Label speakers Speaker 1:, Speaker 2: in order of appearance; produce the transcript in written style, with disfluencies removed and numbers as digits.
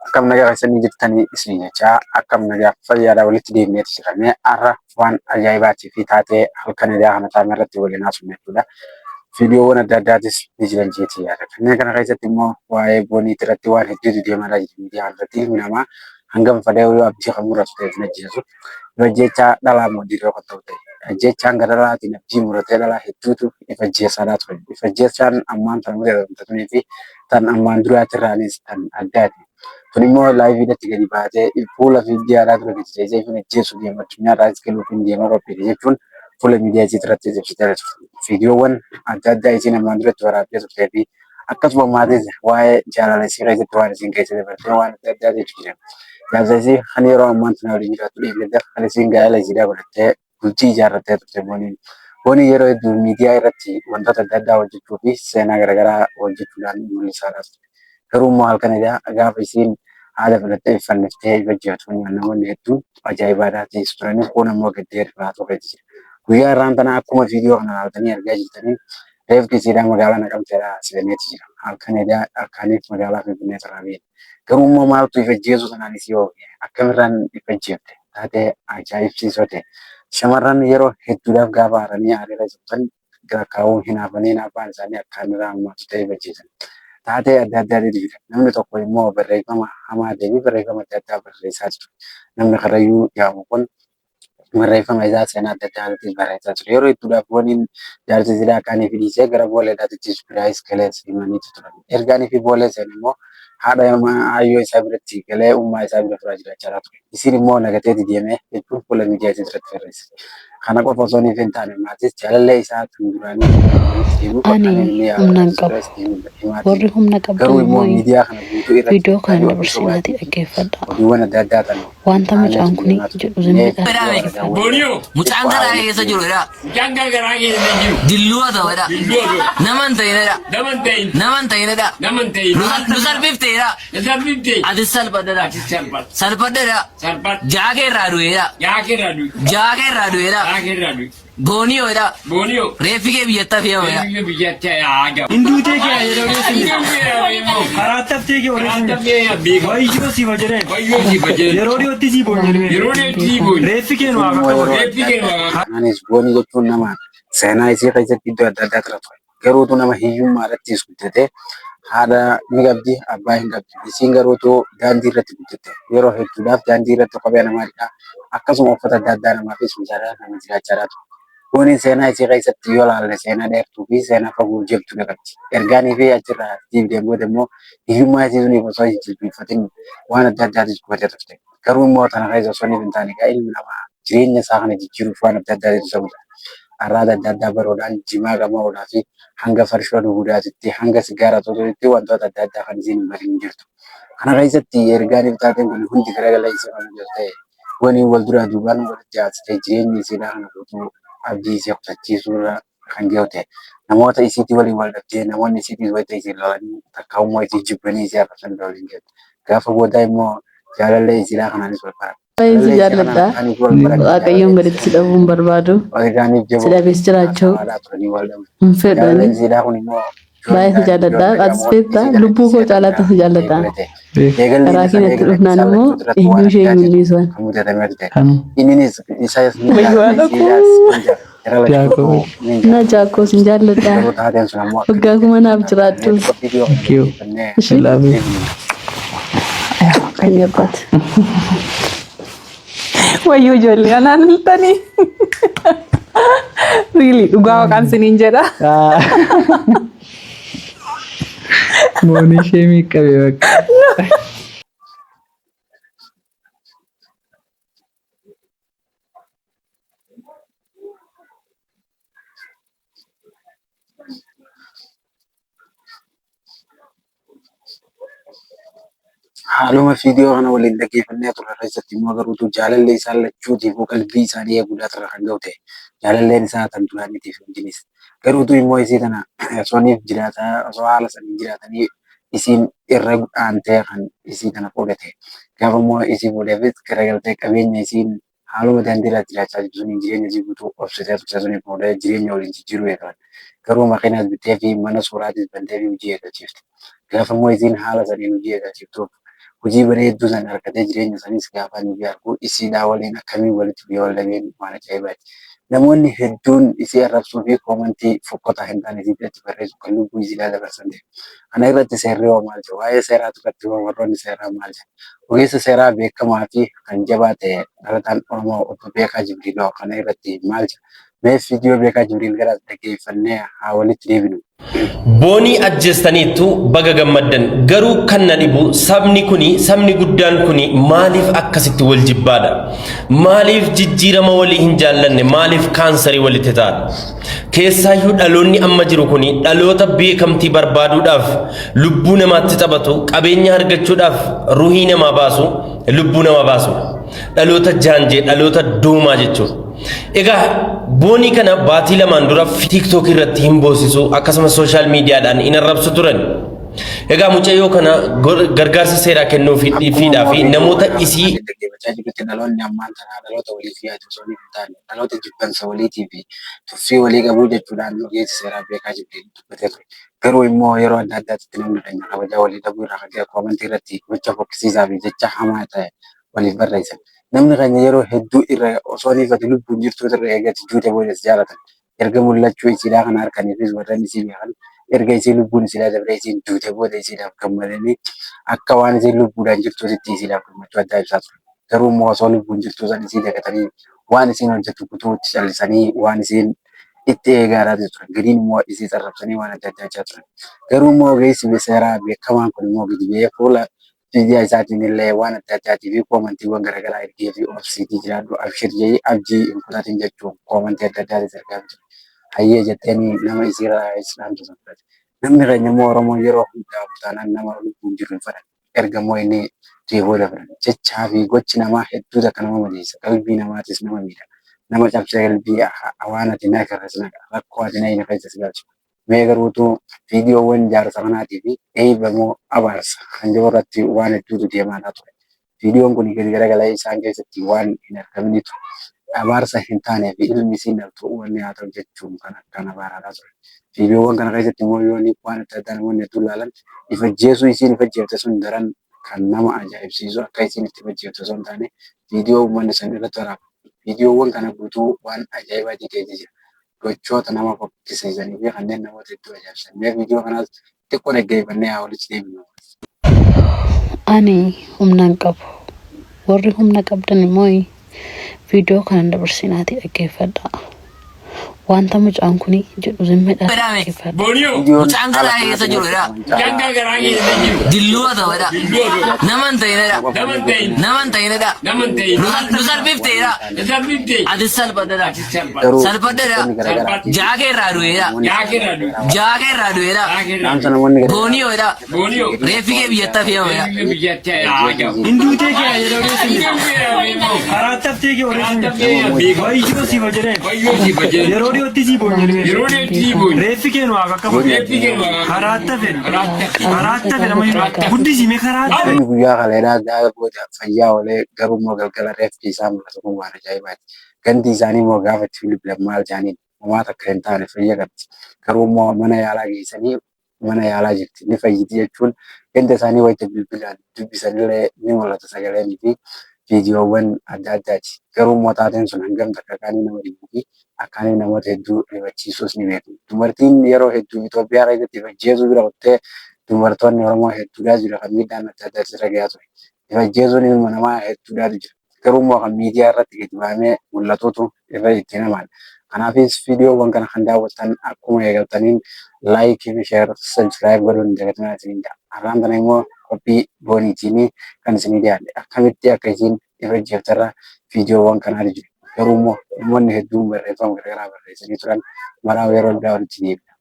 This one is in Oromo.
Speaker 1: Akkam nagaa keessanii jirtanii isin jechaa akkam nagaa fayyaadhaa walitti deebineeti jira. Mee har'a waan ajaa'ibaatii fi taatee halkan edaa kana taa'ame irratti waliin haasofna jechuudha. Viidiyoowwan adda addaatis ni jiran jeetii yaada. Kanneen kana keessatti immoo waa'ee booniitii irratti waan hedduutu deemaa jira miidiyaa irratti ilmi namaa hangam fedhe yoo abdii kan muratu ta'e hin ajjeesu. If ajjeechaa dhalaa moo dhiiroo kan ta'u ta'e. Ajjeechaan gara dhalaatiin abdii muratee dhalaa hedduutu if ajjeesaadhaa ture. If ajjeechaan ammaan tana mudate tunii fi tan ammaan duraatirraanis tan addaati. Tun immoo laayiviidhatti gadi baatee fuula miidiyaadhaa dura gadi teessee ifin ajjeessu deema addunyaarraas galuuf hin deema qophiidha jechuun fuula miidiyaa isii irratti ibsitee turte. Viidiyoowwan adda addaa isiin ammaan duratti waraabdee turtee fi akkasuma maatis waa'ee jaalala isii keessatti waan isiin keessa dabartee waan adda addaatiitu jira. Jaarsa isii kan yeroo ammaan tana waliin jiraattu dhiifnedha kan isiin gaa'ela isiidhaa godhattee bultii ijaarrattee turte Booniin. Booniin yeroo hedduu miidiyaa irratti wantoota adda addaa hojjechuu fi seenaa garaagaraa hojjechuudhaan mul'isaa turte. Garuu immoo halkan edaa gaafa isiin haala filattee fanniftee hojjetu namoonni hedduun ajaa'ibaadhaa teessu turanii kun ammoo gaddee rifaatu keessa jira. Guyyaa irraan tana akkuma viidiyoo kana ilaaltanii argaa jirtanii reefki isiidhaa magaalaa Naqamteedhaa seeneeti jira. Halkan edaa halkaniif magaalaa Finfinnee irraa ba'e. Garuu immoo maaltu if ajjeesuu sanaan isii oofe? Akkamirraan if ajjeefte? Taatee ajaa'ibsiisoo ta'e. Shamarran yeroo hedduudhaaf gaafa aaranii aariirra jirtan kaa'uu hinaafanii hinaaffaan isaanii akkaan irraa hammaatu ta'e if ajjeesan. Taatee adda addaatiitu jira. Namni tokko immoo barreeffama hamaa ta'ee fi barreeffama adda addaa barreessaa ture. Namni Karrayyuu jedhamu kun barreeffama isaa seenaa adda addaa irratti barreessaa ture. Yeroo hedduudhaaf waliin jaarsa silaa akkaanii fi dhiisee gara booleedhaatittis biraayis galees himaniitu turan. Erga ani fi boolee seene immoo haadha aayyoo isaa biratti galee ummaa isaa bira turaa jiraachaa ture. Isiin immoo nagateeti deemee jechuun fuula miidiyaa isii irratti barreesse. Kana qofa osoo hin taane maatis jaalallee isaa kan duraanii deemuuf
Speaker 2: Ani
Speaker 1: akkaan inni
Speaker 2: humna hin qabu.
Speaker 1: himaati.
Speaker 2: Warri humna qabdan
Speaker 1: Garuu immoo
Speaker 2: immoo
Speaker 1: miidiyaa kana guutuu irratti
Speaker 2: viidiyoo kana
Speaker 1: oduu
Speaker 2: dabarsinaatii
Speaker 1: sobaatii fi
Speaker 2: dhaggeeffadhaa.
Speaker 1: oduuwwan adda addaa tan
Speaker 2: Wanta mucaan kun jedhu zimmiidhaan dhaggeeffadhaa.
Speaker 3: Booniyoo.
Speaker 4: Mucaan garaa keessa jiru jedha.
Speaker 3: Mucaan garaa keessa jiru.
Speaker 4: Dilluu haa ta'u jedha.
Speaker 3: Dilluu haa ta'u.
Speaker 4: Nama hin ta'in jedha.
Speaker 3: Nama hin ta'in.
Speaker 4: Nama hin ta'in jedha.
Speaker 3: Nama hin ta'in.
Speaker 4: Nu salphifte jedha.
Speaker 3: Nu salphifte.
Speaker 4: Ati salphadha jedha.
Speaker 3: Ati salphadha.
Speaker 4: Salphadha jedha.
Speaker 3: Salphadha.
Speaker 4: Ja'a kee irraa du'e jedha.
Speaker 3: Ja'a kee irraa du'e.
Speaker 4: Ja'a kee irraa du'e jedha.
Speaker 3: Ja'a kee irraa du'e.
Speaker 4: Booniyoo jedha.
Speaker 3: Booniyoo.
Speaker 4: Reeffi kee biyyatti hafee jedha.
Speaker 3: Reeffi kee biyyatti haa gahu.
Speaker 5: Hinduutee kee jedhee odeessine.
Speaker 3: Hinduutee kee
Speaker 5: Karaatti haftee kee
Speaker 3: Karaatti
Speaker 5: odeessine.
Speaker 3: haftee beekamu.
Speaker 5: Wayyoo siif jedhee.
Speaker 3: Wayyoo siif jedhee.
Speaker 5: Yeroo dhiyootti sii boonye jedhee.
Speaker 3: Yeroo dhiyootti sii boonye.
Speaker 5: Reeffi kee nu haa qaqqabu.
Speaker 3: Reeffi kee nu haa qaqqabu.
Speaker 1: Kanaanis boonii jechuun nama seenaa isii keessatti iddoo adda addaa tura ture. Garuutu nama hiyyummaa irrattis guddate haadha ni qabdi abbaa hin qabdi. Isiin garuutu daandii irratti guddatte. Yeroo hedduudhaaf daandii irratti kophee namaa dhiqaa akkasuma uffata adda addaa namaafis mijaraa nama jiraachaa ture. Booniin seenaa isii keessatti yoo ilaalle seenaa dheertuu fi seenaa fagoo jabduu qabdi. Ergaanii fi achirraa diigdeen booda immoo hiyyummaa isii suniif osoo hin jilbiinfatin waan adda addaatis gootee turte. Garuu immoo tana keessa osoo hin taane egaa ilmi namaa jireenya isaa kana jijjiiruuf waan adda addaatitu isa mudata. Arraata adda addaa baruudhaan jimaa qama'uudhaa fi hanga farshoo dhuguudhaatitti hanga sigaaraa xuuxuutti wantoota adda addaa kan isiin hin barin hin jirtu. Kana keessatti ergaan taateen kun hundi garagala isii kan jiru ta'e waliin wal duraa duubaan walitti haasitee jireenya isiidhaa kana guutuu abdii isii kutachiisuurra kan gahu ta'e. Namoota isiitii waliin wal dhabdee namoonni isiitii wayita isii lolanii takka immoo isii jibbanii isii arrabsan bira waliin geettu. Gaafa boodaa immoo jaalallee isiidhaa kanaanis wal baran.
Speaker 6: Baay'een si jaalladha. Waaqayyoon gaditti si dhabuu hin barbaadu. Si dhabees jiraachuu hin fedhu ani. Baay'ee si jaalladha. Atis beektaa lubbuu koo caalaatti si jaalladha. Karaa keenyatti dhufnaan immoo eenyu ishee iyyuu hin dhiisu ani. Na jaakkoo sin jaalladha. Waggaa kuma naaf jiraadhu.
Speaker 7: Thank you.
Speaker 6: Ishee
Speaker 7: I love you.
Speaker 6: Waaqayyo abbaati.
Speaker 8: Wayyuu ijoollee anaan iltanii. Really dhugaa waqaan siniin jedha.
Speaker 7: Moon ishee miiqqabe bakka.
Speaker 1: Haaluma viidiyoo kana waliin dhaggeeffannee turre keessatti immoo garuutu jaalalli isaan lachuutiif qalbii isaanii eeguudhaa turre kan gahu ta'e jaalalleen isaa kan duraaniitiif wajjinis garuutu immoo isii tana osooniif jiraataa osoo haala saniin jiraatanii isiin irra aantee kan isii tana fuudhate gaafa immoo isii fuudheefis garagaltee qabeenya isiin haaluma daandii irra jiraachaa jirtu suniin jireenya isii guutuu obsitee turte suniin fuudhee jireenya waliin jijjiiruu eegalan. Garuu makiinaas bittee fi mana suuraatis bantee fi hojii eegalchiifte. Gaafa immoo isiin haala saniin hojii eegalchiiftuuf Hojii bareedduu san argatee jireenya sanis gaafa inni argu isiidhaa waliin akkamiin walitti bu'ee wal dhabeen waan ajaa'ibaati. Namoonni hedduun isii arrabsuu fi koomantii fokkotaa hin taane isiitti achi barreessu kan lubbuu isiidhaa dabarsan ta'e. Kana irratti seerri hoo maal jedha? Waa'ee seeraatu irratti hoo warroonni seeraa maal jedha? Ogeessa seeraa beekamaa fi kan jabaa ta'e dhalataan Oromoo obbo Beekaa Jibriil hoo kana irratti maal jedha? Mee viidiyoo Beekaa Jibriil garaas dhaggeeffannee haa walitti deebinu.
Speaker 9: Boonii ajjeestaniittu baga gammaddan garuu kan na dhibu sabni kuni sabni guddaan kuni maaliif akkasitti wal jibbaadha maaliif jijjiirama walii hin jaallanne maaliif kaansarii walitti ta'a keessaayyuu dhaloonni amma jiru kuni dhaloota beekamtii barbaaduudhaaf lubbuu namaatti taphatu qabeenya argachuudhaaf ruhii namaa baasu lubbuu nama baasu dhaloota jaanjee dhaloota doomaa jechuudha. Egaa boonii kana baatii lamaan dura TikTok irratti hin boosisu akkasumas sooshaal miidiyaadhaan hin arrabsu turan. Egaa mucayyoo kana gargaarsa seeraa kennuufiidhaa fi namoota isii
Speaker 1: dhaggeeffachaa jirrutti dhaloonni ammaan tanaa dhaloota waliif yaadu osoo hin taane dhaloota jibbansa waliitii fi tuffii walii qabuu jechuudhaan ogeessi seeraa beekaa Jibriil dubbatee ture. Garuu immoo yeroo adda addaatti namni keenya kabajaa walii dhabuu irraa kan ka'e koomantii irratti gocha fokkisiisaa fi jecha hamaa ta'e waliif barreessan. Namni keenya yeroo hedduu irra osoo inni ifatu lubbuun jirtuu irra eegatti duute booda si jaalatan. Erga mul'achuu isiidhaa kana harkaniifis warreen isii beekan erga isii lubbuun isiidhaa dabree isiin duute booda isiidhaaf gammadanii akka waan isiin lubbuudhaan jirtuutitti isiidhaaf gammachuu addaa ibsaa turan. Garuu immoo osoo lubbuun jirtuu san isii dagatanii waan isiin hojjettu guutuutti callisanii waan isiin itti eegaadhaa turan. Gariin immoo isii arrabsanii waan adda addaa jechaa turan. Garuu immoo ogeessi seeraa beekamaan kun immoo gadi ba'ee fuula miidiyaa isaatiin illee waan adda addaatii fi koomantiiwwan garaagaraa ergee fi obsiitii jiraadhu abshir jedhii abdii hin kutatin jechuun koomantii adda addaatis ergaa ture. Hayyee jetteeni nama isiirraa dhaamsa sana fudhate. Namni keenya immoo Oromoon yeroo hundaa taanaan nama lubbuun jiru hin fudhanne. Erga immoo inni du'e booda fudhanne. Jechaa fi gochi namaa hedduu takka nama madeessa. Qalbii namaatis nama miidha. Nama cabsee qalbii waan ati na agarre si naqa. Rakkoo ati na hin keessa si galcha. Mee garuutu viidiyoowwan jaarsa kanaatii fi eebba moo abaarsa kan jiru irratti waan hedduutu deemaadhaa ture. Viidiyoon kun gadi garagalee isaan keessatti waan hin argaminitu abaarsa hin taanee fi ilmi isiin dhaltu wanni haa ta'u jechuun kan akkaan abaaraadhaa ture. Viidiyoowwan kana keessatti immoo yoo waan adda addaa namoonni hedduun ilaalan ifajjeesuu isiin ifajjeefte sun daran kan nama ajaa'ibsiisu akka isiin itti ifajjeefte osoo hin taane viidiyoo uummanni sun irratti waraabame. Viidiyoowwan kana guutuu waan ajaa'ibaatii keessa jira. Gochoota nama fokkisiisanii fi kanneen namoota hedduu ajaa'ibsiisan. Mee viidiyoo kanaas xiqqoo dhaggeeffannee haa walitti deebinu.
Speaker 2: Ani humna hin qabu. Warri humna qabdan immoo viidiyoo kana hin dabarsinaatii dhaggeeffadhaa. Wanta mucaan kun jedhu zimmiidhaan
Speaker 4: Jedhame.
Speaker 2: dhaggeeffadhaa.
Speaker 3: Booniyoo.
Speaker 1: Viidiyoon
Speaker 4: Mucaan
Speaker 1: haala
Speaker 4: garaa keessa
Speaker 1: kanaatiin
Speaker 4: jiru jedha.
Speaker 3: Mucaan garaa keessa jiru.
Speaker 4: Dilluu haa ta'u jedha.
Speaker 3: Dilluu haa ta'u.
Speaker 4: Nama hin ta'in jedha.
Speaker 3: Nama hin ta'in.
Speaker 4: Nama hin ta'in jedha.
Speaker 3: Nama hin ta'in.
Speaker 4: Nu salphifte jedha.
Speaker 3: Nu salphifte.
Speaker 4: Ati salphadha jedha.
Speaker 3: Ati salphadha.
Speaker 1: Garuu
Speaker 4: Salphadha jedha.
Speaker 1: wantoonni garaagaraa
Speaker 4: Ja'a kee irraa du'e jedha.
Speaker 3: Ja'a kee irraa du'e.
Speaker 4: Ja'a kee irraa du'e jedha.
Speaker 3: Ja'a kee irraa
Speaker 1: Dhaamsa
Speaker 3: du'e.
Speaker 1: namoonni
Speaker 4: Booniyoo jedha.
Speaker 3: Booniyoo.
Speaker 4: Reeffi kee biyyatti hafee jedha.
Speaker 3: Reeffi biyyatti haa jedhu.
Speaker 5: Hinduutee kee jedhee odeessin. Karaa taftee kee odeessin. Wayyoo siif jedhee.
Speaker 3: Wayyoo siif jedhee.
Speaker 5: Yeroo dhiyootti sii boonye.
Speaker 3: Yeroo dhiyootti sii boonye.
Speaker 5: Reeffi kee nu haa qaqqabu.
Speaker 3: Reeffi kee nu haa qaqqabu.
Speaker 5: Karaa tafe.
Speaker 3: Karaa tafe.
Speaker 5: Karaa tafe nama jedhu. Guddisii mee karaa tafe.
Speaker 1: Namni guyyaa kaleedhaa gaafa booda fayyaa oolee garuu immoo galgala reeffi isaa mul'atu kun waan ajaa'ibaati. Gandi isaanii immoo gaafa itti bilbilan maal jedhaniin homaa takka hin taane fayya qabdi. Garuu immoo mana yaalaa geessanii mana yaalaa jirti. Ni fayyiti jechuun ganda isaanii wayita bilbilaan dubbisanillee ni mul'ata sagaleenii fi viidiyoowwan adda addaati. Garuu immoo taateen sun hangam takka qaanii nama dhibuu fi akkaanii namoota hedduu rifachiisuus ni beeku. Dubartiin yeroo hedduu Itoophiyaa keessatti ifajjeesuu bira kuttee dubartoonni Oromoo hedduudhaa jira kan miidhaan adda addaa irra gahaa ture. Ifajjeesuun ilma namaa hedduudhaatu jira. Garuu immoo kan miidiyaa irratti gadi bahamee mul'atutu irra itti namaadha. Kanaafis viidiyoowwan kana kan daawwattan akkuma eegaltaniin laayikii fi sheer sabskiraayib godhuun hin dagatinaa isiniin jedha. Har'aan tana immoo qophii booniitiin kan isinii dhiyaadhe akkamitti akka isiin ifajjeeftarra viidiyoowwan kanaatu jiru. Garuu immoo namoonni hedduun barreeffama garaagaraa barreessanii turan maraaf yeroo biraa walitti deebina.